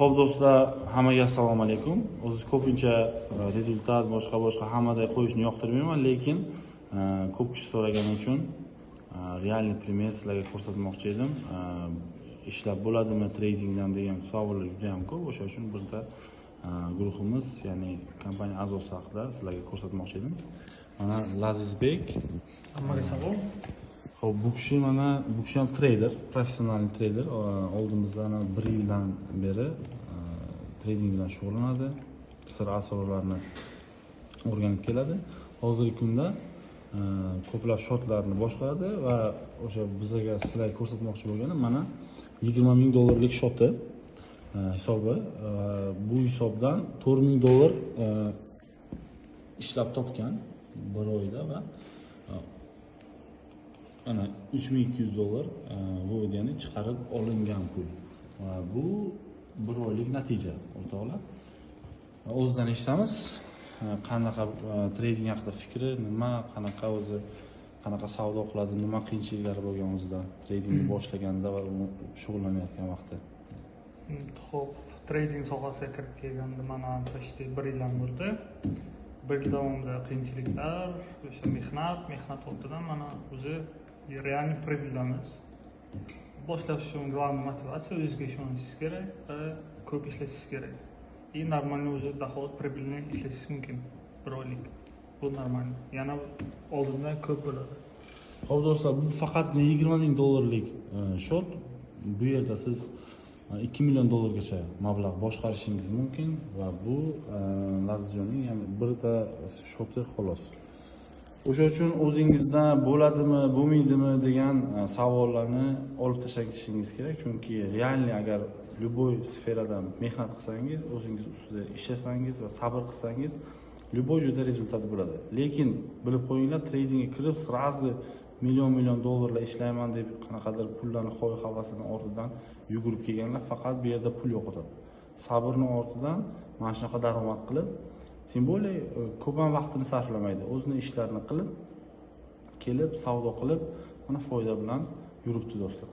Xo'p, do'stlar, hammaga assalomu alaykum. O'zi ko'pincha результат boshqa hammaday qo'yishni yoqtirmayman, lekin ko'p kishi so'ragani uchun реальный пример sizlarga ko'rsatmoqchi edim. Ishlab bo'ladimi tradingdan degan savollar juda ham ko'p. O'sha uchun birda guruhimiz, ya'ni kompaniya a'zosi haqida sizlarga ko'rsatmoqchi edim. Mana Lazizbek. Hammaga salom. Xo'p, bu kishi, mana bu kishi ham treyder, professional treyder. Oldimizda bir yildan beri trading bilan shug'ullanadi. Sir asrorlarni o'rganib keladi. Hozirgi kunda ko'plab shotlarni boshqaradi va o'sha bizga, sizlarga ko'rsatmoqchi bo'lganim, mana 20 ming dollarlik shoti, hisobi. Bu hisobdan 4 ming dollar ishlab topgan bir oyda va mana 3200 dollar вывод, ya'ni chiqarib olingan pul. Va bu bir oylik natija, o'rtoqlar. O'zidan eshitamiz, qanaqa trading haqida fikri nima, qanaqa o'zi, qanaqa savdo qiladi, nima qiyinchiliklari bo'lgan o'zida tradingni boshlaganda va shug'ullanayotgan vaqtda. Xo'p, trading sohasiga kirib kelganda mana почти bir yil ham bo'ldi. Bir yil davomida qiyinchiliklar, o'sha mehnat ortidan mana o'zi реальный прибыль damiz. Boshlash uchun главный motivatsiya o'zizga ishonishingiz kerak va ko'p ishlashingiz kerak. И нормальный уже доход, прибыль ni ishlashingiz mumkin bir oylik. Bu нормально. Yana oldindan ko'p bo'ladi. Xo'p, do'stlar, bu faqatgina 20 ming dollarlik shot. Bu yerda siz 2 million dollargacha mablag' boshqarishingiz mumkin va bu Lazizjonning, ya'ni birta shoti xolos. O'sha uchun o'zingizdan bo'ladimi, bo'lmaydimi degan savollarni olib tashlashingiz kerak, chunki реальный agar любой sferada mehnat qilsangiz, o'zingiz ustida ishlasangiz va sabr qilsangiz, любой joyda результат bo'ladi. Lekin bilib qo'yinglar, tradingga kirib сразу million million dollarlar ishlayman deb qanaqadir pullarni hoy havasini ortidan yugurib kelganlar faqat bu yerda pul yo'qotadi. Sabrni ortidan mana shunaqa daromad qilib, тем более ko'p ham vaqtini sarflamaydi, o'zini ishlarini qilib kelib, savdo qilib, mana foyda bilan yuribdi, do'stlar.